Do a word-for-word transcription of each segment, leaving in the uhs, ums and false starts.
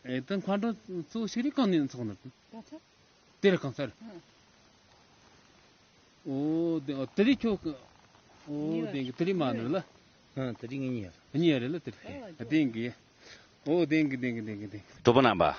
ཨེ་ད་མཁའ་འགྲོ་གཙོ་བོ་ཞིག་རེད། གང་ནས་ཚོགས་ནི་རེད། ད་ཆ། དེ་རེད། གང་ས་རེད། ཨོ་དེ་ཨོ་དེ་རེད་ཁྱོད། ཨོ་དེ་གི་དེ་རེད་མ་ནི་ལ། ཨ་དེ་རེད། ངེད་གཉིས་ཡ། གཉིས་ཡ་རེད་ལ་དེ་རེད། ཨ་དེ་གི། ཨོ་དེ་གི་དེ་གི་དེ་གི་དེ། གྲོགས་པོ་རྣམ་པ།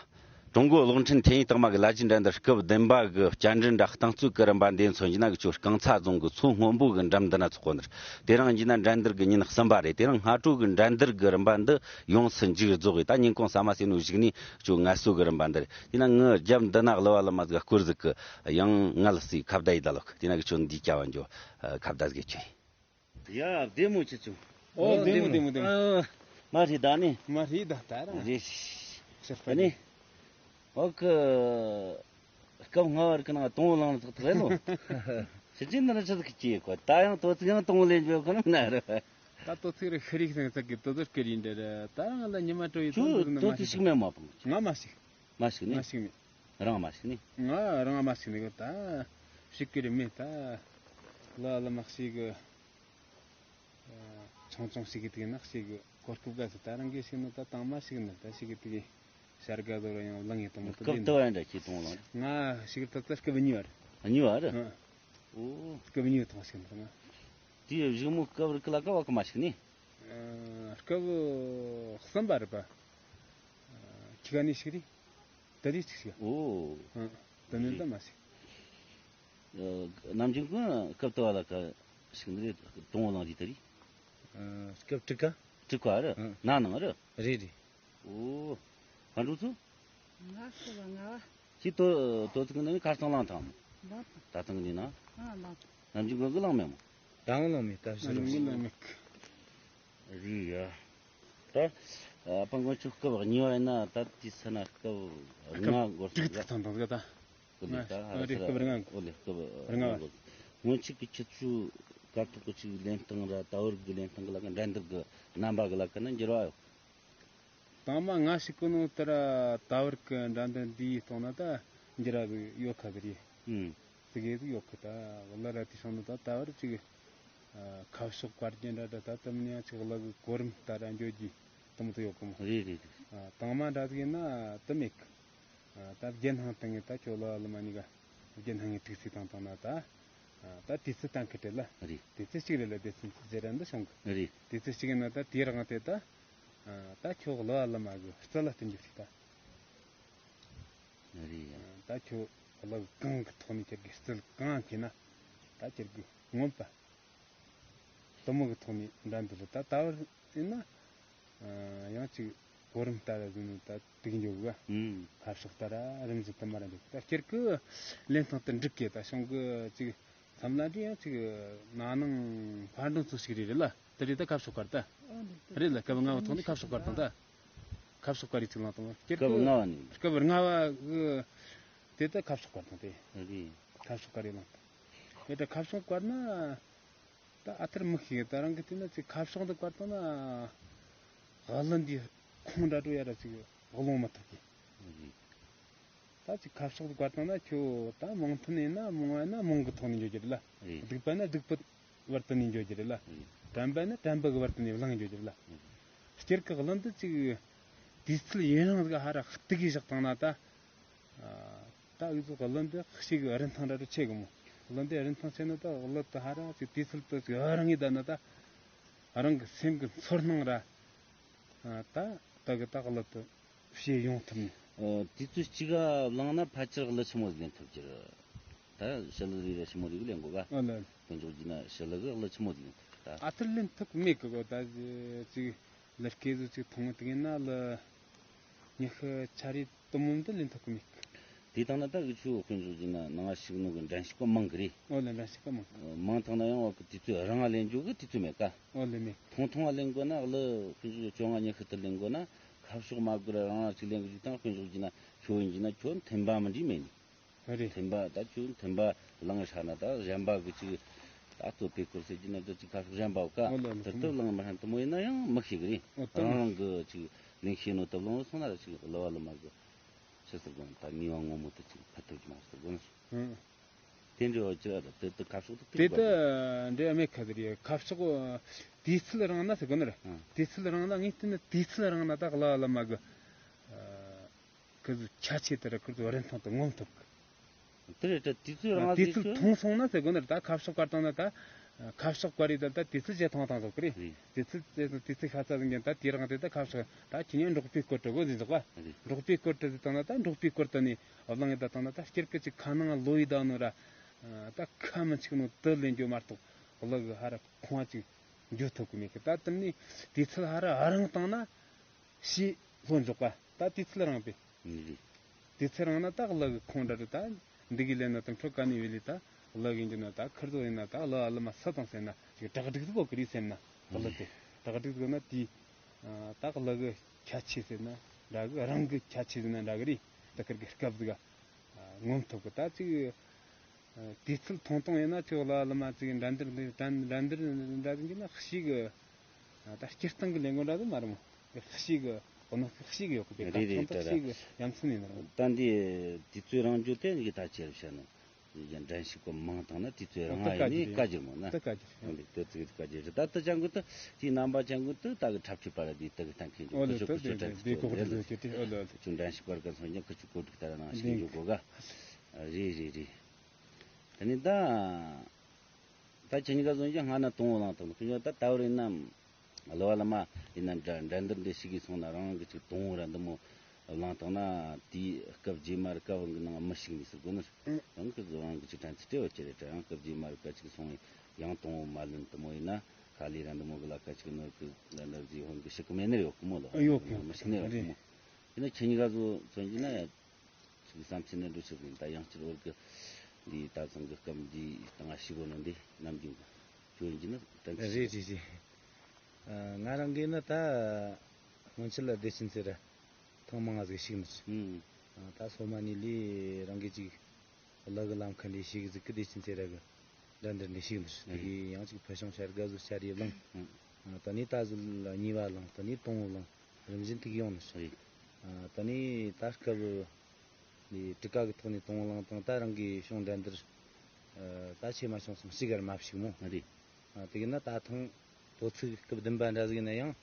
ཀྲུང་གོ་གློག་འཕྲིན་འཕྲིན་ཡིག་དག་མ་གི་ལ་རྒྱའི་འགྲན་བསྡུར་སྐབས་བདུན་པ་གི་བསྐྱར་འགྲན་ར་རྟིང་རྩོད་ཀྱི་རིམ་པ་འདི་མཚོན་རྒྱུ་ན་གི་ཆོ་རྐང་ཚ་རྫོང་གི་མཚོ་སྔོན་པོ་གི་འགྲམ་འདི་ན་ཚོགས་གོ་ནི་རེད། དེ་རིང་ཡིན་རྒྱུ་ན་འགྲན་བསྡུར་གི་ཉིན་གསུམ་པ་རེད། དེ་རིང་སྔ་དྲོ་གི་འགྲན་བསྡུར་གི་རིམ་པ་འདི་ཡོངས་སུ་མཇུག་རྫོགས་ཡོད། ད་ཉིན་གུང་ཟ་མ་ཟོས་ནོ་གཞུག་ནས་ཆོ་ངལ་གསོ་གི་རིམ་པ་འདི་རེད། དེ་ན་ངའི་རྒྱབ་འདི་ན་གླུ་བ་གླུ་མ་ཟིག་སྐོར་ཟིག་གི་ཡང་ངལ་གསོའི་ཁ་བརྡ་ཡི་ད་ལོག་དེ་ན་གི་ཆོ་འདི་སྐྱ་བ་འཇོ་ཁ་བརྡ་ཟིག་ཆོ་ཡིན། ཡ་བདེ་མོ་ཁྱེད་ཚོ། ཨོ་བདེ་མོ་བདེ་མོ་བདེ་མོ། ཨ་མ་རེད་ད་ནི། མ་རེད་ད་ད་རང་། རེད། ཤེས་པ་ནི། ཨོ་ཀི། སྐབས་ལྔ་བར་གི་ནང་དང་བོ་ལངས་ཚག་ཐག་རེད་ལོ། ཕྱི་རྒྱལ་ནང་ཆི་ཟིག་སྐྱེས་གོ། ད་ཡང་དོ་ཚིགས་ཡང་དང་བོ་ལེན་འཇོག་གི་ནི་མ་རེད། ད་དོ་ཚིགས་རེ་ཤི་རིག་སེང་ཚག་གི་དོ་ཚིགས་སྐེ་རིན་འདྲ་རེད། ད་རང་ལ་ཉི་མ་སྤྲོ་ཡི་དོ་ཁྱོད་ཚིགས་ནི་དོ་མ་ཚིགས་ཤི། ཤིག་མེད་མ་པང་། ང་མ་ཤི། མ་ཤི་ནི། ང་ཤི་མེད། རང་མ་ཤི་ནི། ང་རང་མ་ཤི་ནི་གི་ད་ཤི་གི་རེད་མེད་ད། ལ་ལ་མ་ཤི་གི། ཆུང་ཆུང་ཞིག་གི་དུས་ན་ཞིག་གི་གོ་སྐབས་དགའ་ས་ད་རང་གི་ཞིག་ནི་ད་དང་མ་ཞིག་ནི་ད་ཞིག་གི་དུས་ཤར་དགའ་ཟོ་ར་ཡང་བླངས་ཡོད་དང་མོ་ད་སྐབས་དུ་བ་འདྲ་ཁྱེད་གཏོང་ལང་། ང་ཞིག་ད་ད་སྐབས་གཉིས་བར། གཉིས་བར། ཨོ། སྐབས་གཉིས་ཐོང་ཞིག་ནི་ང་། དེའི་གཞུག་མོ་སྐབས་རི་ཀི་ལ་ཀ་བ་ཀི་མ་ཞིག་ནི། སྐབས་གསུམ་པ་རེད་པ། ཁྱི་ག་ནི་ཞིག་རེད། ད་རེས་ཅིག་ཤི། ཨོ། ཨ། ད་ནི་ད་མ་ཤི། ཨ། ནམ་རྒྱུན་གི་སྐབས་དུ་བ་ལ་ཁ་ཞིག་འདི་རེད། དང་བོ་ལངས་རྒྱུ་ད་རེད། ཨ། སྐབས་དྲུག་ག་དྲུག་ག་རེད། ཨ། ན་ནང་རེད། རེད་རེད། ཨོ། ཕན་འགྲོ་ཚོ། ང་སྐབས་ལྔ་བ། ཁྱི་དོ་དོ་ཚིགས་ནི་ཁ་སང་ལངས་ཐང་། ལངས་ཐང་། ད་ཐང་ནི་ན། ཨ་ལངས་ཐང་། ནམ་རྒྱུན་གི་གི་ལངས་མེད་མོ། དང་བོ་ལངས་མེད་ད་ཕྱི་རུ། ནམ་རྒྱུན་ལངས་མེད་གི། རེད་ཡ། ད། ཨ། པང་གོང་ཆུ་སྐབས་གཉིས་པ་ཡིན་ན་ད་དེའི་ས་ན་སྐབས་ལྔ་འགོར་སོང་ད། དྲུག་ཐང་དང་ད། ང་། ཨོ་རེད། སྐབས་ལྔ་འགོར། ཨོ་ལེ། སྐབས་ལྔ་འགོར། སྔོན་ཆད་ཀྱི་ཁྱེད་ཚོའི་སྐབས་ཐོག་གི་ཅིག་ལེན་སྟངས་ར་ད་བར་གི་ལེན་སྟངས་གི་ལ་ཀ་འགྲན་བསྡུར་གི་རྣམ་པ་གི་ལ་ཀ་ན་འགྱུར་བ་ཡོད། དང་མ་ང་ཞིག་གི་ནང་ལྟར་ད་བར་གི་འགྲན་བསྡུར་འདིའི་སྟེང་ན་ད་འགྱུར་བ་ཟིག་ཡོད་ཁ་གི་རེད། ཨུམ། དེ་གས་ཟིག་ཡོད་གི་ད་གླུ་ར་དེ་སོང་ན་ད་ད་བར་ཅིག་ཨ། ཁ་ཕྱོགས་བཀར་རྒྱུ་འདྲ་འདྲ་ད་དུ་མིན་ཡང་ཅིག་གླུ་གི་གོ་རིམ་ལྟར་འགྱོ་རྒྱུ་དུ་མོ་དུ་ཡོད་གི་མོ། རེད་རེད་རེད། ཨ། དང་མ་འདྲ་ཟིག་ཡིན་ན་དུ་མེད་གི། ཨ། ད་རྒྱན་སྣང་སྟེང་གི་ད་ཁྱོད་གླུ་བ་གླུ་མ་གཉིས་ཀ་རྒྱན་སྣང་གི་དུས་ཚིགས་དང་བཏང་ན་ད། ཨ། ད་དུས་ཚིགས་བཏང་གི་བྲེལ་ལ། རེད། དུས་ཚིགས་གཅིག་རེད་ལ་སྡེ་ཚན་ཚིགས་ཟེར་ར་འདི་བྱུང་གི། རེད། དུས་ཚིགས་གཅིག་ཡིན་ན་ད་དེའི་རང་དེ་ད། ཨ། ད་ཁྱོད་གླུ་བ་གླུ་མ་གི་རྩལ་ལ་བསྟུན་རྒྱུ་རེད་ད། རེད་ཡ། ད་ཁྱོད་གླུ་གང་གི་ཐོག་ནས་ཁྱེད་ཀྱི་རྩལ་གང་མཁས་ན་ད་ཁྱེད་ཀྱི་མངོན་པ་དུ་མོ་གི་ཐོག་ནས་འགྲན་བསྡུར་ད་ལྟ་བར་ཡིན་ན། ཨ། ཡང་ཅིག་གོ་རིམ་ལྟར་ཟིན་ནས་ད་དུག་འཇོག་ག་ཨུམ། ཁ་ཕྱོགས་ལྟར་རིམ་བཞིན་དུ་མར་འཇོག་ད་ཁྱེད་ཀྱི་ལེན་སྟངས་དེ་འགྲིག་གི་ད་བྱུང་གི་ཅིག་མཚམས་ལ་འདྲ་ཡང་ཅིག་ན་ནིང་ཕར་འགྲོ་ཚོ་ཞིག་རེད་རེད་ལ། དེ་རེད་ད་ཁ་ཕྱོགས་བཀར་ད། ཨོ་འདི་ལྟར། རེད་ལ་སྐབས་ལྔ་བ་ཐོག་ནས་ཁ་ཕྱོགས་བཀར་དང་ད། ཁ་ཕྱོགས་བཀར་ཡིག་ཚིག་ལང་དང་སྐྱེར་སྐབས་ལྔ་བ་ནས། སྐབས་ལྔ་བ་གི་དེ་ད་ཁ་ཕྱོགས་བཀར་དང་དེ། རེད། ཁ་ཕྱོགས་བཀར་ཡིག་ལང་དང་། དེ་ད་ཁ་ཕྱོགས་བཀར་ན་ད་ཨ་ཐར་མི་ཤེས་ད་རང་གི་དེ་ན་ཅིག་ཁ་ཕྱོགས་འདི་བཀར་དང་ན་གླུ་འདི་ཁོང་འདྲ་འགྲོ་ཡ་ར་ཅིག་གློང་མི་ཐུབ་གི། རེད། ད་ཅིག་ཁ་ཕྱོགས་སུ་བཀར་བཏང་ན་ཁྱོད་ད་མང་ཐོན་ཡིན་ན་མང་བ་ཡིན་ན་མང་གི་ཐོག་ནས་འགྱོ་རྒྱུ་རེད་ལ། རེད། སྡུག་པ་ན་སྡུག་པ་བར་དུ་ནས་འགྱོ་རྒྱུ་རེད་ལ། རེད། དྲན་པ་ན་དྲན་པ་གི་བར་དུ་ནས་བླངས་འགྱོ་རྒྱུ་རེད་ལ། རེད། སྤྱིར་གི་གླུ་འདི་ཅིག་དུས་ཚོད་ཡུན་རིང་ཟིག་ཧ་ར་གཏུག་གིས་བཞག་བཏང་ན་ད། ད་འུ་ཚོ་གླུ་འདི་ཞིག་རིན་ཐང་ར་རུ་ཆེ་གི་མོ། གླུ་འདི་རིན་ཐང་ཆེ་ན་ད་གླུ་དེ་ཧ་ར་ཅིག་དུས་ཚོད་དུ་ཅིག་ཨ་རང་ངེ་བསྡད་ན་ད། རང་གི་སེམས་གི་ཚོར་སྣང་ར། ད་ད་གི་ད་གླུ་དེ། བཤད་ཡོང་ཐུབ་ནས། ཨ། དུས་ཚོད་གཅིག་ག་བླངས་ན་ཕལ་ཆེར་གླུ་ཆི་མོ་ཟིག་ལེན་ཐུབ་ཀྱི་རེད། ད་ཞི་ལུ་རེ་རེ་ཆི་མོ་ཟིག་ལེན་དགོས་ག་ཨ་ལ། དཔེ་འཇོག་བགྱིས་ན་ཞི་ལུ་གི་གླུ་ཆི་མོ་ཟིག་ལེན་ཐུབ་ཀྱི་ད། ཨ་ཐུར་ལེན་ཐུབ་ཀྱི་མེད་གི་གོ་ད་ཅིག་ལུ་སྐད་ཟིག་ཅིག་ཐུང་ངུ་དེ་ཡིན་ན་ལུ་ཉི་ཤུ་ཆ་རེ་དུ་མོ་འདི་ལེན་ཐུབ་ཀྱི་མེད་གི། དེ་དང་ན་ད་འུ་ཆོ་དཔེ་འཇོག་བགྱིས་ན་ནང་ཞུགས་ནོ་གི་འགྲན་ཞུགས་པ་མང་གི་རེད། ཨོ་ལེ་འགྲན་ཞུགས་པ་མང་། མང་ཐང་ན་ཡང་བ་གི་དུས་ཚོད་རིང་ང་ལེན་རྒྱུ་གི་དུས་ཚོད་མེད་ཀ་ཨོ་ལེ་མེད། ཐུང་ཐུང་བ་ལེན་དགོས་ན་གླུ་ཁོས་བཅོ་ལྔ་ཉི་ཤུ་དེ་ལེན་དགོས་ན་ཁ་ཕྱོགས་མ་དགོས་ར་རང་རང་ཅིག་ལེན་དགོས་ཀྱི་དང་དཔེ་འཇོག་བགྱིས་ན་ཁྱོད་ཡིན་གྱི་ན་ཁྱོད་མཐུན་པ་མི་འདྲ་མེད་ནི། རེད། མཐུན་པ་ད་ཁྱོད་མཐུན་པ་བླངས་ཧྲ་ན་ད་གཞན་པ་གི་ཅིག་ད་ལྟོ་པེ་ཀོར་ཟེར་གྱི་ན་ད་ཅིག་ཁ་ཕྱོགས་གཞན་པ་བ་ཀ་ཨོ་ལེ་ཨོ་ལེ། དེར་ད་བླངས་མ་ཧྲ་དུ་མོ་ཡིན་ན་ཡང་མི་ཤེས་གི་རེད། ཨོ་ད་རང་རང་གི་ཅིག་ལེན་ཤེས་ནོ་ད་བླངས་སོང་ན་ར་ཅིག་གླུ་བ་གླུ་མ་གི་ཆི་ཟེར་དགོས་ན་ད་ནུས་པ་ངོ་མ་དེ་ཅིག་ཕ་ཐུབ་ཀྱི་མ་ཟེར་དགོས་ན། ཨང་། དེ་འདྲ་བ་ཅི་ར་དེ་དུ་ཁ་ཕྱོགས་དུ་དེ་ད་འདྲ་མེད་ཁ་དེ་རེད། ཁ་ཕྱོགས་དུས་ཚོད་རིང་ན་ཟེར་དགོས་ན་རེད། ཨང་། དུས་ཚོད་རིང་ན་ངས་བལྟས་ན་དུས་ཚོད་རིང་ན་ད་གླུ་བ་གླུ་མ་གི། ཨ། ཁི་ཚོ་ཁྱད་ཆོས་དེ་ར་ཁི་ཚོ་རིན་ཐང་དུ་ངོམ་ཐུབ་གི། དེ་རེད་དྲ་དུས་ཚོད་རང་དུས་ཚོད་ཐུང་སོང་ན་ཟེར་དགོས་ན་རེད། ད་ཁ་ཕྱོགས་བཀར་བཏང་ན་ད་ཁ་ཕྱོགས་བཀར་ཡི་ད་ད་དུས་ཚོད་བྱས་ཐུང་བཏང་ཟེར་གི་རེད། རེད། དུས་ཚོད་དུས་ཚོད་ཤ་ཚ་ཟིན་གྱི་ད་དེ་རང་དེ་ད་ཁ་ཕྱོགས་ད་ཁྱེད་ཉིད་འབྲོག་པའི་སྐོར་དྲི་གོ་ཟིན་ཟོག་ག་རེད། འབྲོག་པའི་སྐོར་དྲི་ཟིན་བཏང་ན་ད་འབྲོག་པའི་སྐོར་དུ་ནས་བླངས་ཡི་ད་བཏང་ན་ད་སྤྱིར་གི་ཅིག་ཁ་ནང་ལོ་ཡི་ད་ནོ་ར་ད་ཁ་མི་འཆུག་ནོ་དུ་ལེན་རྒྱུ་མ་གཏོགས་གླུ་གི་ཧ་ར་ཁོང་ཅིག་འགྱོ་ཐུབ་གི་མེད་གི། ད་དེ་ནས་དུས་ཚོད་ཧ་ར་ཨ་རང་བཏང་ན་ཤི་ལྷོ་འཇོག་ག་ད་དུས་ཚོད་རང་པས། རེད། དེ་ཚེ་རིང་ན་ད་གླུ་གི་ཁོང་འདྲ་རེད། ད་འདི་གི་ལེན་ན་དང་འཕྲོ་ཀ་ནི་བེ་ལི་ད་གླུ་གི་འགྱུར་ན་ད་ཁིར་ཚོ་ཡིན་ན་ད་གླུ་ཨ་ལི་མ་སུ་དང་ཟེར་ན་ཅིག་གྲག་སྒྲིག་ཟིག་གོ་གི་རེད་ཟེར་ན་གླུ་དེ་གྲག་སྒྲིག་ཟིག་ན་དེ་ད་གླུ་གི་ཁྱད་ཆོས་ཟེར་ན་འདྲ་གི། རང་གི་ཁྱད་ཆོས་ཟེར་ན་འདྲ་གི་རེད། ད་ཁིར་གི་སྐབས་ཟིག་ངོམ་ཐུབ་གི། ད་ཅིག་དུས་ཚོད་ཐུང་ཐུང་ཡིན་ན་ཅིག་གླུ་ཨ་ལི་མ་ཅིག་འགྲན་བསྡུར་འདི་འགྲན་འགྲན་བསྡུར་འདྲ་ཟིག་གི་ན་ཤིག་གི་ད་སྤྱིར་བཏང་གི་ལས་འགུལ་འདྲ་ཟིག་མ་རེད་མོ། ཤི་གི་གནོད་ཤི་གི་ཡོད་གི། རེད་རེད། ད་ད་ཤི་གི་ཡ་མཚན་ཡིན་ན་རེད། ད་འདི་དུས་ཚོད་རང་འཇུག་དེ་གི་ད་ཆེར་བཤད་ནོ། ཡ་འགྲན་ཞུགས་པ་མང་བཏང་ན་དུས་ཚོད་རང་ཨ་ཡིན་ནི་བཀའ་འགྱུར་མོ་ན། ད་བཀའ་འགྱུར་ཡང་འདི་དུས་ཚོད་བཀའ་འགྱུར་རེད། ད་ད་ཅང་གི་ད་དེའི་རྣམ་པ་ཅང་གི་ད་ད་གི་འཁྲབ་ཁྲིད་པ་ར་འདི་ད་གི་གཏན་འཁེལ་འཇུག་ཨོ་ཁུ་ལེ་ཆོ་ད་ཁུ་ཆོ་འདི་འདྲ་འདི་ཟིག་གོ་ཁུ་ཆོ་ཟེར་ཆོ་དེ་ཨོ་ལེ་ཨོ་ལེ། ཁུ་ཆོ་འགྲན་ཞུགས་པ་ར་ག་སོང་ཀྱང་ཁུ་ཆོ་གོ་སྒྲིག་ད་ར་ནང་བཞིན་འཇུག་གོ་ག་རེད་རེད་རེད། ད་ནི་ད། ད་ཁྱེད་གཉིས་ཀ་བཟོ་ཡིན་ཀྱང་སྔ་ན་དང་བོ་བླངས་བཏང་ནི་ཁྱོད་ད་ལྟ་བུར་ཡིན་ན་གླུ་བ་བླ་མ་ཡིན་ན་འགྲན་འགྲན་བསྡུར་འདི་ཞིག་གིས་སོང་ན་རང་རང་གི་ཅིག་དང་བོ་ར་འདི་མོ་བླངས་བཏང་ན་དེའི་སྐབས་རྗེས་མ་རི་ཀ་བ་གི་ནང་མི་ཞིག་མི་སྲིད་དགོས་ནི་རང་གི་རང་གི་ཅིག་དྲན་ཚུལ་སྤྲད་བ་ཅི་རེད་དྲ། ཡང་སྐབས་རྗེས་མ་རི་ཀ་ཅིག་སོང་ཡང་དང་བོ་མ་ལོན་དུ་མོ་ཡིན་ན་ཁ་ལས་ར་འདི་མོ་གི་ལ་ཀ་ཅིག་ནོར་གི་ལ་ལ་ཟི་ཧོན་གི་ཞིག་གི་མེད་ནི་ཡོད་གི་མོ་ལ་ཡོད་གི་མི་ཞིག་ནི་ཡོད་གི་མོ་ཡིན་ན་ཁྱེད་གཉིས་ཀ་བཟོ་མཚོན་གྱི་ན། ཚིག་བསམ་ཚུལ་ནི་འགྲོ་ཆོག་གི་ད་ཡང་སྤྱིར་བོད་ཀྱི་འདི་ད་ཚང་གི་སྐབས་འདི་ད་ང་ཤི་གོ་ནོ་འདི་ནམ་རྒྱུན་གྱི་ཁྱོད་ཡིན་གྱི་ན་ད་རེད་རེད་རེད། ཨ། ང་རང་གིས་ནི་ད་སྔོན་ཆད་ལ་བདེ་ཆེན་ཚེ་ར་ཐེངས་མང་ང་ཟིག་ཤིག་ནི་རེད། ཨུམ། ཨ། ད་སོ་མ་ནི་ལི་རང་གིས་ཅིག་གླུ་གི་ལམ་ཁ་འདི་ཞིག་ཟིག་གི་བདེ་ཆེན་ཚེ་ར་གི་འགྲན་བསྡུར་འདི་ཞིག་ནི་རེད། དེ་གི་ཡང་ཅིག་ཕུལ་བྱུང་བྱ་དགའ་བཟོ་བྱ་རེ་བླངས། ཨུམ། ཨ། ད་ནི་ད་གཟོད་གཉིས་པ་བླངས། ད་ནི་དང་བོ་བླངས། རིམ་བཞིན་དུ་ཡོང་ནི་རེད། ཨ། ད་ནི་ད་སྐབས་ནི་གྲུ་ཁ་གི་ཐོག་ནས་དང་བླངས་དང་ད་རང་གི་ཤོང་འགྲན་བསྡུར། ཨ། ད་ཆེ་མ་ཆུང་གསུམ་གཅིག་གར་མ་ཞུགས་མོ། རེད། ཨ། དེ་གི་ན་ད་ཐེངས་དོ་ཚིགས་སྐབས་བདུན་པ་འདྲ་ཟིག་ཡིན་ན་ཡང་།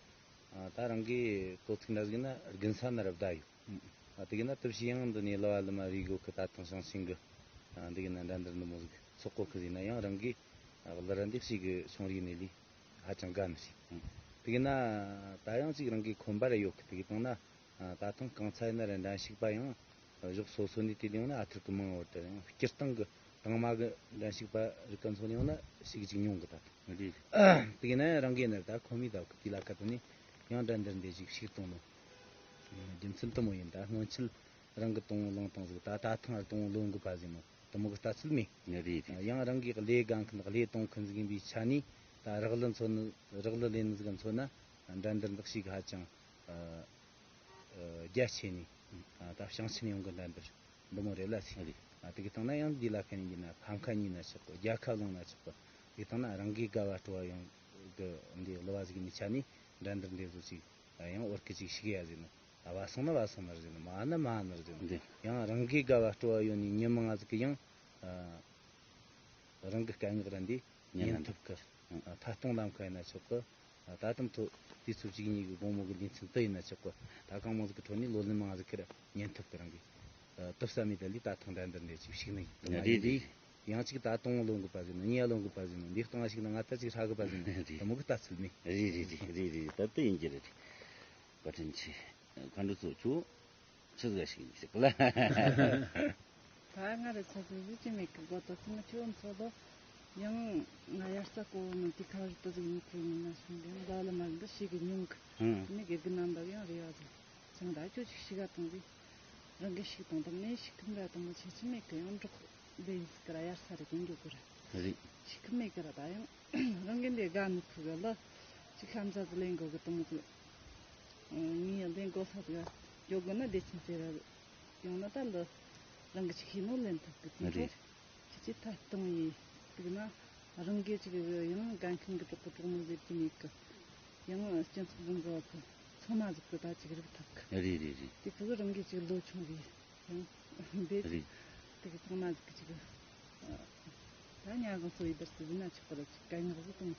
ཨ། ད་རང་གི་དོ་ཚིགས་འདྲ་ཟིག་ཡིན་ན་དགུན་ས་ན་ར་བསྡད་ཡོད། ཨ། དེ་གི་ན་སྟབས་ཤིག་ཡང་འདི་ནས་གླུ་བ་གླུ་མ་རེ་དགོས་གི། ད་ཐེངས་ཞིང་ཆེན་གི། ཨ། འདི་གི་ན་འགྲན་བསྡུར་འདི་མོ་ཟིག་ཚོགས་གོ་གི་ཟིག་ཡིན་ན་ཡང་རང་གི། ཨ། གླུ་ར་འདི་གཅིག་གི་ཆུང་རིག་ནས་ལས། ཧ་ཅང་དགའ་ནི་རེད། ཨང་། དེ་གི་ན་ད་ཡང་ཅིག་རང་གི་ཁོམ་པ་ར་ཡོད་གི། དེ་གི་སྟེང་ན་ད་ཐེངས་གང་ཚ་ཡིན་ན་ར་འགྲན་ཞུགས་པ་ཡང་ཕྱོགས་སོ་སོ་ནས་དེ་ལས་ཡོང་ན་ཨ་ཐུར་གི་མང་བོ་དེ་ཡང་སྤྱིར་བཏང་གི་དང་མ་གི་འགྲན་ཞུགས་པ་རིགས་ག་ཚོ་ལས་ཡོང་ན་ཞིག་ཅིག་ཉུང་གི་ད། རེད། དེ་གི་ན་རང་གི་ནི་ད་ཁོམ་མི་ད་གི་དེ་ལ་ཁ་དེ་ནས་ཡང་འགྲན་བསྡུར་འདི་ཞིག་ཞིག་གཏོང་ནོ་རྒྱུ་མཚན་དུ་མོ་ཡིན། ད་སྔོན་ཆད་རང་གི་དང་བླངས་བཏང་ཟིག་ད་ད་ཐེངས་དང་ལོན་གི་པ་ཟིན་ནོ། དུ་མོ་གི་ལྟ་ཚུལ་མེད། རེད་རེད། ཡང་རང་གི་ལས་དགའ་མཁན་ལས་གཏོང་མཁན་ཟིག་ཡིན་པའི་ཆ་ནས་ད་རག་ལུ་མཚོན་ནི་རག་ལུ་ལེན་ནི་ཟིག་མཚོན་ན་འགྲན་བསྡུར་འདི་ཞིག་ཧ་ཅང་ཨ་ཨ་རྒྱ་ཆེ་ནས་ཨ་ད་ཞིང་ཆེན་ཡོང་གི་འགྲན་བསྡུར་འདི་མོ་རེད་ལ་ཟེར། རེད། ཨ་དེ་གི་སྟེང་ན་ཡང་འདི་ལ་ཁ་ཉིན་གྱི་ན་ཕམ་ཁ་ཉིན་ན་ཆོག་གི། རྒྱལ་ཁ་བླངས་ན་ཆོག་གི། དེ་སྟེང་ན་རང་གི་དགའ་བ་སྤྲོ་བ་ཡོང་གི་འདི་གླུ་བ་ཟིག་ཡིན་ནི་ཆ་ནས་འགྲན་བསྡུར་འདི་བཟོ་ཞིག་ཡང་འོར་གི་ཅིག་ཞིག་ཡ་ཟིན་ནོ། ཨ་བ་སོང་ན་བ་སོང་ནར་ཟིན་ནོ། མ་ན་མ་ནར་ཟིན་ནོ། འདི། ཡང་རང་གི་དགའ་བ་སྤྲོ་བ་ཡོད་ནི་ཉི་མ་ང་ཟིག་གི་ཡང་ཨ་རང་གི་སྐད་ངག་ར་འདི་ཉན་ཉན་ཐུབ་གི། ཨ་ཐད་གཏོང་ལམ་ཁ་ཡིན་ན་ཆོག་གི། ཨ་ད་དུང་ཐོ་དུས་ཚོད་གཅིག་གཉིས་གི་དགོང་མོ་གི་ལེ་ཚན་དུ་ཡིན་ན་ཆོག་གི། ད་གང་མོ་ཟིག་གི་ཁྲོད་ནས་ལོ་ལོན་མང་ཟིག་གིར་ཉན་ཐུབ་གི། རང་གི་ཨ་དུ་བསམ་མི་ད་ལི་ད་ཐང་འགྲན་བསྡུར་འདི་ཅིག་ཞིག་ནི་ཡིན། རེད་རེད། ཡང་ཅིག་ད་དང་བོ་ལོན་གི་པ་ཟིན་ནོ། གཉིས་ཡ་ལོན་གི་པ་ཟིན་ནོ། འདི་སྟོང་བ་ཞིག་ན་ང་ད་ཅིག་ཧྲ་གི་པ་ཟིན་ནོ། རེད། དུ་མོ་གི་ལྟ་ཚུལ་མེད། རེད་རེད་རེད་རེད་རེད། ད་དུ་ཡིན་གྱི་རེད། བཀའ་དྲིན་ཆེ། མཁའ་འགྲོ་ཚོ་ཁྱོད་ཆི་ཟིག་ཞིག་ཡིན་ཟིག་ལ། ད་ང་རེ་ཚོ་ཟིག་ཟིག་ཅི་མེད་གི་གོ་ཏོ་ཚི་མ་ཁྱོད་ཚོ་ལོ། ཡང་ང་ཡར་ས་གོ་ནོ་དེ་ཁ་རི་ཏོ་ཟིག་ཡིན་ཁུལ་ཡིན་ན་སོང་གི། ཡང་ལ་ལ་མ་འདི་ཞིག་གི་ཉུང་གི། ཧུང་། དེ་ནས་དགེ་རྒན་རྣམ་པ་ཡང་རེ་བ་ཟིག་ཚང་ད་ཁྱོད་ཅིག་ཤི་ག་དང་ཟིག་རང་གི་ཤིག་དང་དང་ནས་ཤིག་ཐུམ་ར་དང་མོ་ཆེ་ཆི་མེད་གི། ཡང་འབྲོག་ལས་ཡིན་ཟིག་གི་ར་ཡར་ས་རེ་གོན་འགྱོ་གི་ར། རེད། ཤི་ཁུ་མེད་གི་ར། ད་ཡང་རང་གི་འདི་དགའ་ནི་ཁུ་གི་ལ་ཅིག་ཁམ་ཟ་ཟི་ལེན་གོ་གི་དང་མོ་གི། ངའི་ལེན་གོ་ས་གི་ཡོད་གི་ན་བདེ་ཆེན་ཟེར་ར་ཡོང་ན་ད་ལ་རང་གི་ཅིག་ཤེས་ནོ་ལེན་ཐུབ་གི། དེ་ཚོ་རེད། ཁྱི་ཅི་ཐ་གཏོང་ཡི་དུག་ན་རང་གི་ཅིག་ཡང་དགའ་མཁན་གི་གྲོགས་པོ་གྲོགས་མོ་ཟེར་གི་མེད་གི། ཡང་སྤྱི་ཚོགས་འཛིན་གོ་གི་ཚང་མ་ཟིག་གི་ད་ཅིག་རིག་ཐུབ་གི། རེད་རེད་རེད། དེ་ཁུ་གི་རང་གི་ཅིག་ལོ་ཆུང་རེད། ཡང་འདི་རེད། དེ་གི་ཚང་མ་ཟིག་གི་ཅིག་ད་ཉ་གང་སོ་ཡི་བར་དུ་ཟིན་ན་ཆོག་གི་ར། ཅིག་དཀའ་ངལ་ཟིག་དང་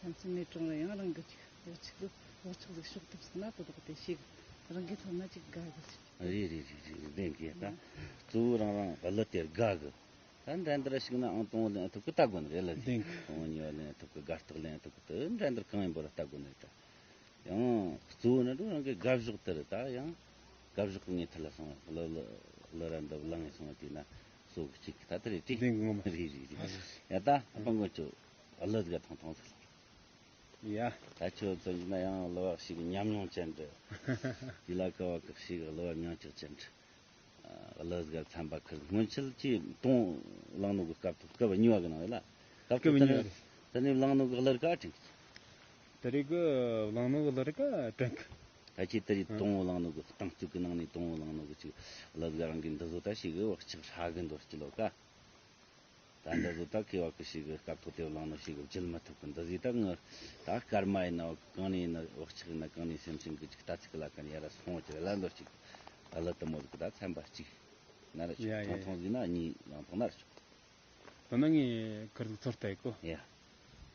ཐམས་ཅད་མེད་གྲོང་ར་ཡང་རང་གི་ཅིག་འོ་ཅིག་འོ་ཅོག་ཟིག་ཤོག་ཐུབ་སོང་ན་དོ་དོག་དེ་ཞིག་རང་གི་ཐོག་ན་ཅིག་དགའ་གི་ཟིག་རེད་རེད་རེད་རེད། ལེན་གི་ད། གཙོ་བོ་རང་རང་གླུ་དེར་དགའ་གི། ད་འགྲན་བསྡུར་ཞིག་ན་ཨང་དང་པོ་ལེན་ཐུབ་གི་ལྟ་དགོས་ནི་རེད་ལ། ལྡན་གི། དང་པོ་གཉིས་པ་ལེན་ཐུབ་གི། དགའ་རྟགས་ལེན་ཐུབ་གི། དེ་འགྲན་བསྡུར་གང་ཡིན་པོ་ལ་ལྟ་དགོས་ནི་རེད་ད། ཡང་གཙོ་བོ་ནི་འགྲོ་རང་གི་དགའ་ཕྱོགས་དེ་རེད་ད། ཡང་དགའ་ཕྱོགས་གི་ངས་ཐད་ལ་སོང་བ་གླུ་གླུ་གླུ་ར་འདི་བླངས་ངས་སོང་བ་དེ་ན་སོ་གི་གཅིག་ད་དེ་རེད་དེ། ལྡན་གི་ངོ་མ། རེད་རེད་རེད། ཡ་ད་ཨ་ཕ་མགོན་ཁྱོད་གླུ་ཟིག་ག་ཐོང་ཐོང་ཟིག་ཡ། ད་ཁྱོད་ཚོ་ཡིན་ན་ཡང་གླུ་བ་ཞིག་ཉམས་མྱོང་ཅན་འདྲ། དེ་ལ་ཀ་བ་ཀ་ཞིག་གླུ་བ་མྱོང་ཆོག་ཅན་འདྲ། གླུ་གར་ཚན་པ་ཁུར་སྔོན་ཆད་ཀྱི་དང་བླངས་ནོ་གི་སྐབས་ཐོག་སྐབས་གཉིས་པ་གི་ནང་ཡོད་ལ། སྐབས་ཐོག་དེ་ནས་དེ་ནས་བླངས་ནོ་གི་གླུ་ག་དྲན། དེ་རིང་གི་བླངས་ནོ་གི་གླུ་ག་དྲན་གི། ད་ཁྱེད་དེ་རིང་དང་བླངས་ནོ་གི་རྟིང་རྩོད་གི་ནང་ནས་དང་བླངས་ནོ་གི་ཅིག་གླུ་ག་རང་གི་འདི་བཟོ་ད་ཞིག་གི་བག་ཆགས་ཧྲ་གི་འདོར་གྱི་ལོ་ཀ། ད་འདི་བཟོ་ད་ཁེ་བ་ཀི་ཞིག་གི་སྐབས་ཐོག་དེ་བླངས་ནོ་ཞིག་གི་བརྗེད་མི་ཐུབ་གི། འདི་ཟིག་ད་ངི་ད་སྐར་མ་ཡིན་ན་གང་ནས་ཡིན་ན་བག་ཆགས་ཡིན་ན་གང་ནས་སེམས་ཅན་གི་ཅིག་ལྟ་ཚིག་གི་ལ་ཀ་ནས་ཡར་སོང་བ་ཅིག་ལ་འདོར་ཅིག་ཨ་ལ་དུ་མོ་ཟིག་ད་ཚན་པ་གཅིག་ན་ར་ཆོག་ཡ་ཡ་ཐོང་ཡ། ཐོང་ཟིག་ན་གཉིས་ཡང་ཐོང་ན་ར་ཆོག་ད་ནང་ངས་ཁུར་ཟིག་ཚོར་ལྟ་ཡི་གོ། ཡ།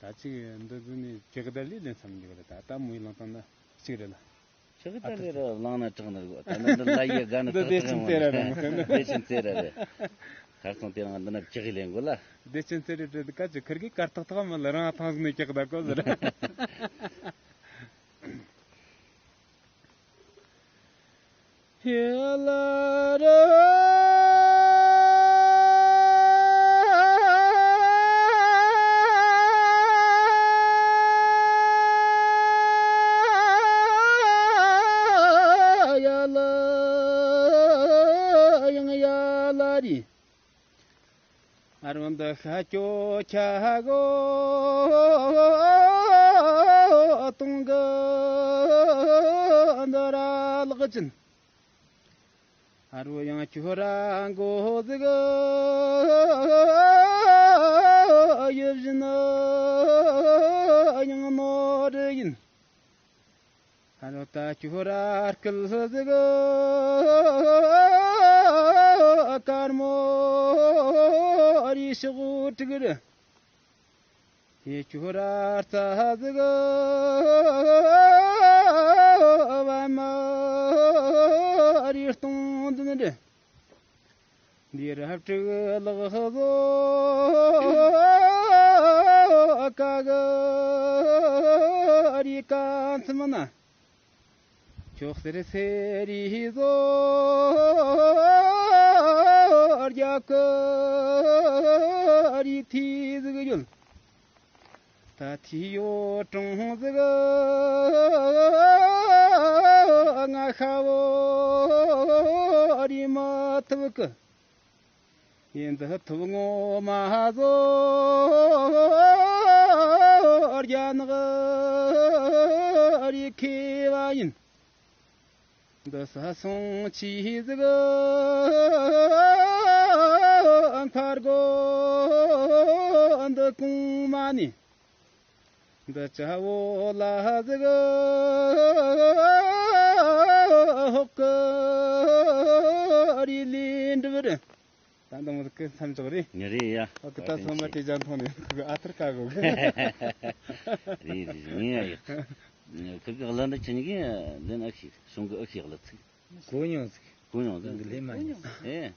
ད་ཅིག་འདི་ཟིག་ནས་ཅིག་ད་ལས་ལེན་བསམ་གི་རེད། ད་ད་མོའི་ལང་སྟངས་ན་གཅིག་རེད་ལ། ཆི་གི་ད་ལས་ར་བླངས་ན་དྲག་ནི་རེད་གོ། ད་ནི་འདི་ལ་ཡི་དགའ་ནི་འདི་ཁག་བདེ་ཆེན་ཚེ་ར་རེད་མོ་ཟེར་ནི། བདེ་ཆེན་ཚེ་ར་རེད། ཁར་སང་དེ་རང་འདི་ན་ཅི་གི་ལེན་དགོས་ལ། བདེ་ཆེན་ཚེ་རེ་རེ་ག་ཅི་ཁུར་གི་གར་ཐག་ཐག་མ་ལ་རང་ཐང་ཟིག་ནས་ཀྱག་ད་གོ་ཟེར། ཧེ་ལ་ར། ཡ་ལ་ཡང་ཡ་ལ་རི། ཨ་རོ་འདི་ཤ་ཅོ་ཁྱ་གོ་གཏོང་གི་འདི་ར་ལག་ཅན། ཨ་རོ་ཡང་ཁྱོད་ར་མགོ་ཟིག་ཡིད་བཞིན་ཡང་ནོར་ཡིན། ཨ་རོ་ད་ཁྱོད་ར་སྐུལ་ཟིག་དཀར་མོ་རི་ཤོག་དྲུག་རེད། ཡེ་ཁྱོད་ར་རྩ་ཟིག་བ་མ་རི་སྟོང་འདི་འདྲ། འདི་ར་སྤྲུག་ལག་བཟོ་ཀ་གི་རི་ཀ་མཚམས་ན། ཁྱོད་ཟེར་ཟེར་རི་བཟོ་རྒྱ་གི་རི་ཐི་ཟིག་ཡོད། ད་ཐི་ཡོ་ཀྲུང་ཟིག་ང་ཤ་བོ་རི་མ་ཐུབ་གི། ཡིན་འདི་ཐུབ་ངོ་མ་བཟོ་རྒྱ་ནག་རི་ཁེ་བ་ཡིན། འདི་ས་སོང་ཆི་ཟིག་མཁར་གོ་འདི་གོང་མ་ནི། འདི་ཅ་བོ་ལ་ཟིག་ཧོག་གི་རི་ལི་འགྲིབ་རེད། ད་འདི་མོ་ཟིག་གི་མཚམས་འཇོག་རེད། ངི་རེད་ཡ། ཨོ་ཀེ། ད་སོ་མ་དེ་ཅང་ཐོང་ནས་ཨ་ཐར་ཁ་གོ་གི། རེད་རེད། ངས་ཡ་ཡག་ཁིར་གི་གླུ་འདི་ཁྱེད་གཉིས་ཀྱིས་ལེན་ཨེ་ཤེས། གཞུང་གི་ཨེ་ཤེས་གླུ་ཚིག་གོ་མྱོང་ཟིག་གོ་མྱོང་ཟིག་འདི་ལེན་མ་མྱོང་། ཨེ།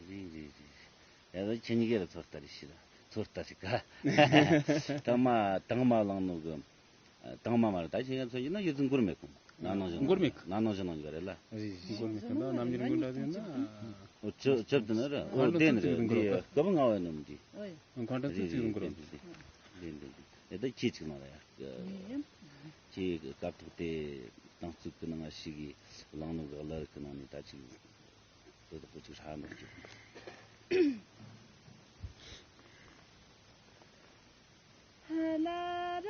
རེད་རེད་རེད། ཡ་ད་ཁྱེད་གཉིས་ཀྱིས་ལ་ཚོད་ལྟ་རེ་ཤེས་ལ། ཚོད་ལྟ་ཞིག་ག། དང་མ་དང་མ་བླངས་ནོ་གི། དང་མ་མ་རེད། ད་ཁྱེད་ཡང་ཚོད་ཀྱི་ན་ཡོད་ཚུལ་མགུར་མེད་གོ། ན་ནང་བཞིན་མགུར་མེད་གི། ན་ནང་བཞིན་ནང་གི་རེད་ལ། རེད་རེད། མགུར་མེད་གི་ན་རྣམ་འགྱུར་མགུར་འདྲ་ཟིག་ན། འོ་ཆོ་ཆོབ་དུ་ན་ར། འོ་དེ་ནི་རེད། འདི་སྐབས་ལྔ་བའི་ནོམ་འདི། འཁོན་འགྲན་ཚིག་ཚིག་མགུར། རེད་རེད། འདི་འདི་འདི་འདི་འདི་ད་ཁྱེད་ཅིག་ནང་ལ་ཡ། ཁྱེད་སྐབས་ཐོག་དེ་དང་གཙུག་གི་ནང་ཞིག་གི་བླངས་ནོ་གི་གླུ་རིགས་གི་ནང་ནས་ད་ཅིག་དེ་དག་པོ་ཅིག་ཧྲ་འདུག་ཅིག་ལ་ར་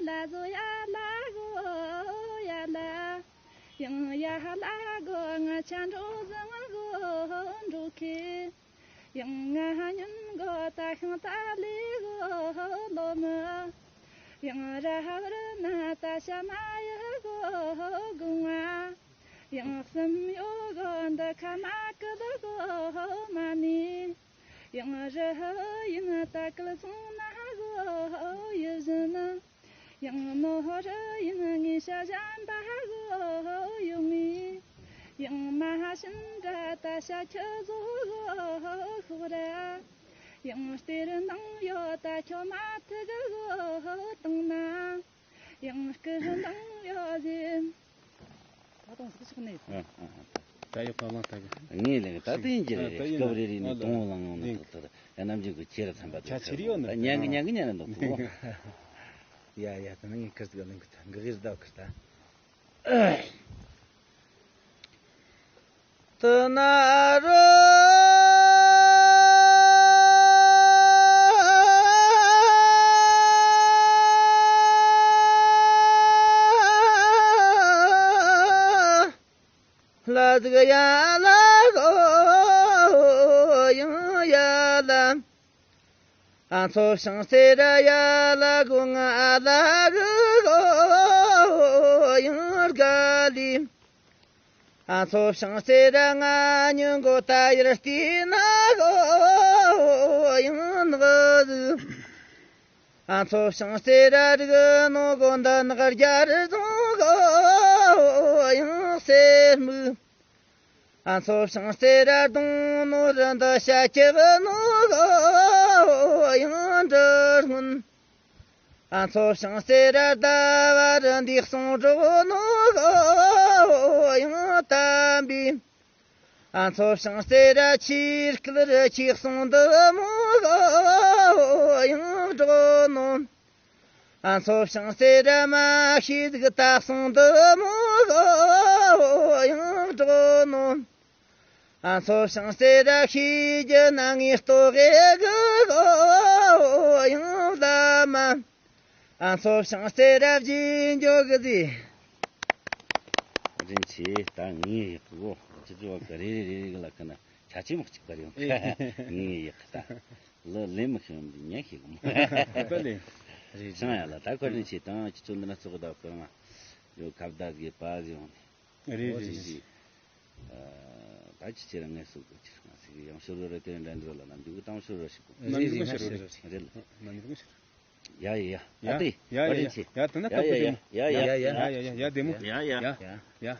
ལ་ཟོ་ཡ་ལ་གོ་ཡ་ལ། ཡང་ཡ་ལ་གོ་ང་ཆ་འགྲོ་བཟང་གོ་འགྲོ་ཁེ། ཡང་ང་ཉོན་གོ་ད་ཤང་ད་ལི་གོ་ལོ་མ། ཡང་ར་བར་ན་ད་ཤ་མ་ཡ་གོ་གུང་ང་། ཡང་སམ་ཡོ་གོ་འདི་ཁ་མ་ཀི་ལི་གོ་མ་ནི། ཡང་རི་ཧ་ཡིན་ད་ཀི་ལི་སོང་ན་གོ་ཡི་བཞིན་ན། ཡང་ནོ་རི་ཡིན་ངེས་ཤ་གཞན་པ་གོ་ཡོང་ངེས། ཡང་མ་ཤིན་དྲ་ད་ཤ་ཁྱི་བཟོ་གོ་ཤོག་ར། ཡང་གཏེར་འདང་ཡོད་ད་ཁྱོད་མ་ཐུག་གོ་བཏང་ན། ཡང་སྐུ་འདང་ཡོད་ཟེར། ད་དུང་ཟིག་ཆགས་ནས། ཨ་ཨ་ཨ། ད་ཡོད་པ་ལང་ད་གི། ངས་ལེན་ད་དེ་ཡིན་གྱི་རེད། ཨ་ད་ཡིན་སྐབས་རེ་རེ་ནས་ཨ་དུང་བོ་ལང་ཡོང་ན་ལེན་ཐོག་ཐོག་ཡ་ནམ་རྒྱུན་གི་ཁྱེད་ར་ཚན་པ་ཆ་ཆེ་རེ་ཡོད་ན་ད་ཉན་གི་ཉན་གི་ཉན་ར་འདུག་གོ། ཡ་ཡ་ད་ནི་ངས་ཁིར་ཟིག་ལེན་གི་ད་འགི་གིར་ཟླ་ཁིར་ད། དུ་ན་རུ། ལ་ཟིག་ཡ་ལ་གོ་ཡང་ཡ་ལ། ཨ་མཚོ་བྱང་རྩེ་ར་ཡ་ལ་གོ་ང་ལ་གོ་ཡང་དགའ་ལི། ཨ་མཚོ་བྱང་རྩེ་ར་ང་ཉུང་གོ་ད་ཡར་བལྟས་ན་གོ་ཡང་ནག་ཟིག་ཨ་མཚོ་བྱང་རྩེ་ར་རིག་ནོ་གོ་འདི་ནག་རྒྱ་རི་རྫོང་གོ་ཡང་གསེར་སྨུག་ཨ་མཚོ་བྱང་རྩེ་ར་གདོང་ནོ་རི་འདི་ཤ་ཁྱི་གི་ནོ་གོ་ཡང་འབྲི་སྔོན། ཨ་མཚོ་བྱང་རྩེ་ར་ཟླ་བ་རི་འདི་གསུང་སྒྲོག་ནོ་གོ་ཡང་དམ་པའི། ཨ་མཚོ་བྱང་རྩེ་ར་ཆེས་སྐྱིད་རི་ཆེས་གསུང་འདི་མོ་གོ་ཡང་སྒྲོག་ནོ། ཨ་མཚོ་བྱང་རྩེ་ར་མ་ཤེས་ཟིག་ད་གསུང་འདི་མོ་གོ་ཡང་སྒྲོག་ནོ། ཨ་མཚོ་བྱང་རྩེ་ར་ཤེས་རྒྱུ་ན་ངའི་ལྟོ་གེ་གི་གོ་ཡང་བླ་མ། ཨ་མཚོ་བྱང་རྩེ་ར་བརྗེད་འཇོག་གི་ཟིག་རིན་ཆེ་ད་ངའི་ཡག་གི་གོ་ཅི་ཅི་བ་གི་རེ་རེ་རེ་རེ་གི་ལ་ཀི་ན་ཆ་ཆེ་མོ་གཅིག་པ་རེད་ངའི་ཡག་གི་ད། ལོ་ལེན་མི་ཤེས་ཡོང་འདི་ཉན་ཤེས་གི་མོ། ད་ལེ། རེད། ཤང་ཡ་ལ་ད་ཁོ་རིན་ཆེ་དང་ཁྱི་ཚོ་འདི་ན་ཚོགས་ད་ཁོ་རང་ཡོད་ཁ་བརྡ་གི་པ་གི་ཡོང་ནས། རེད་རེད་རེད། ད་ཅི་ཆེ་ར་ངས་སུ་གི་ཆེ་ང་སི་གི་ཡང་ཤོར་ར་དེ་འདྲ་འདྲ་ལ་ན་འདུག་གི་དང་ཤོར་ར་ཞིག་གོ། རེད་རེད་ང་ཤོར་ར་ཞིག་རེད་ལ། ན་འདུག་ང་ཤོར། ཡ་ཡ་ཡ་ཡ་ཨ་ཏི་ཡ་ཡ་ཡ་ཡ་ཡ་ཡ་ཡ་ཡ་ཡ་ཡ་ཡ་བདེ་མོ་ཡ་ཡ་ཡ་ཡ།